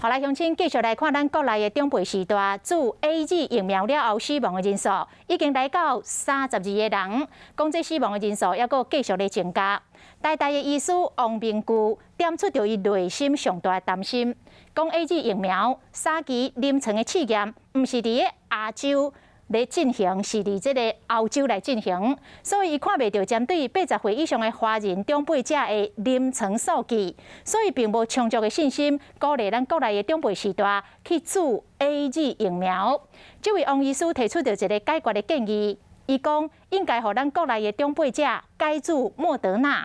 好來，鄉親繼續來看咱國內的長輩時代注 AZ 疫苗了後死亡的人數，已經來到32個人。講這死亡的人數猶閣繼續咧增加。台大的醫師王明巨點出著伊內心上大的擔心，講 AZ 疫苗三期臨床的試驗，毋是佇亞洲咧進行，是佇這個歐洲來進行，所以伊看袂著針對80歲以上的華人長輩者的臨床數據，所以並無充足的信心鼓勵咱國內的長輩序大去注 AZ 疫苗。這位王醫師提出著一個解決的建議，伊講應該予咱國內的長輩者改注莫德納，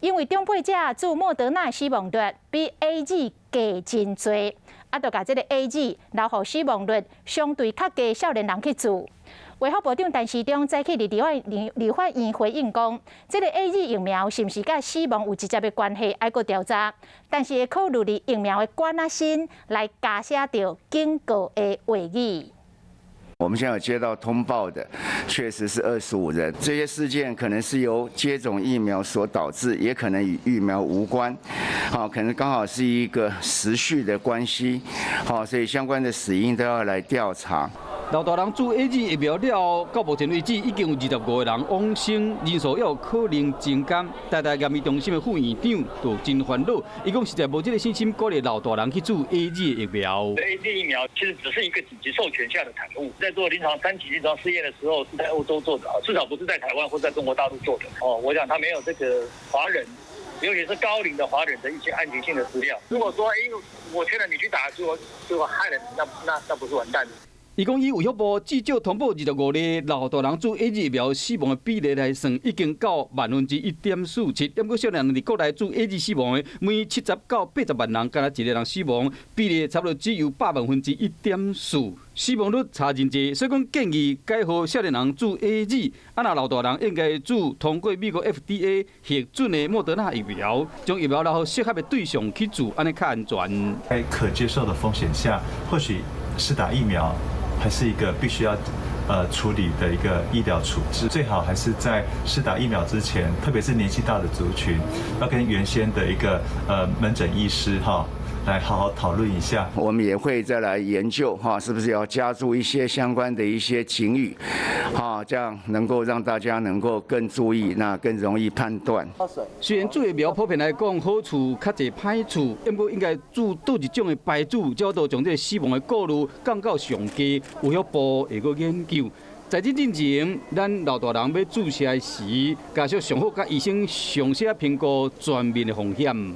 因為長輩者注莫德納的死亡率比 AZ 低真濟。啊，就共這個 AZ 留予死亡率相對較低少年人去注。衛福部長陳時中早起佇立法院回應講，這個 AZ 疫苗是毋是佮死亡有直接的關係，愛閣調查。但是會考慮佇疫苗的罐仔身來加寫著警告的話語。我們現在有接到通報的，確實是25人。這些事件可能是由接種疫苗所導致，也可能與疫苗無關。好，可能剛好是一個時序的關係。好，所以相關的死因都要來調查。老大人注 AZ 疫苗了後，到目前為止已經有25個人往生，人數猶有可能增加。台大癌醫中心的副院長就真煩惱，伊講實在無這個信心鼓勵老大人去注 AZ 疫苗。 AZ 疫苗其實只是一個緊急授權下的產物，在做臨床三期臨床試驗的時候是在歐洲做的，至少不是在台灣或在中國大陸做的。哦，我想他沒有這個華人，尤其是高齡的華人的一些安全性的資料。如果說，哎，我勸了你去打，結果害了你，那不是完蛋？伊講，以衛福部至少通報25例老大人注 AZ 疫苗死亡的比例來算，已經到1.47%。毋過少年人佇國內注 AZ 死亡的，每70到80萬人，敢若一個人死亡，比例差不多只有1.4%，死亡率差真濟。所以講建議改予少年人注 AZ，啊若老大人應該注通過美國 FDA 核准的莫德納疫苗，將疫苗留予適合的對象去注，按呢較安全。在可接受的風險下，或許施打疫苗還是一個必須要處理的一個醫療處置，最好還是在施打疫苗之前，特別是年紀大的族群，要跟原先的一個門診醫師哈來好好討論一下。我們也會再來研究哈，是不是要加注一些相關的一些警語，哈，這樣能夠讓大家能夠更注意，那更容易判斷。雖然注疫苗普遍來講好處較濟歹處，毋過應該注佗一種的牌子，才有法度將這個死亡的顧慮降到上低。衛福部會閣研究。在這進前，咱老大人欲注射時，家屬上好佮醫生詳細評估全面的風險。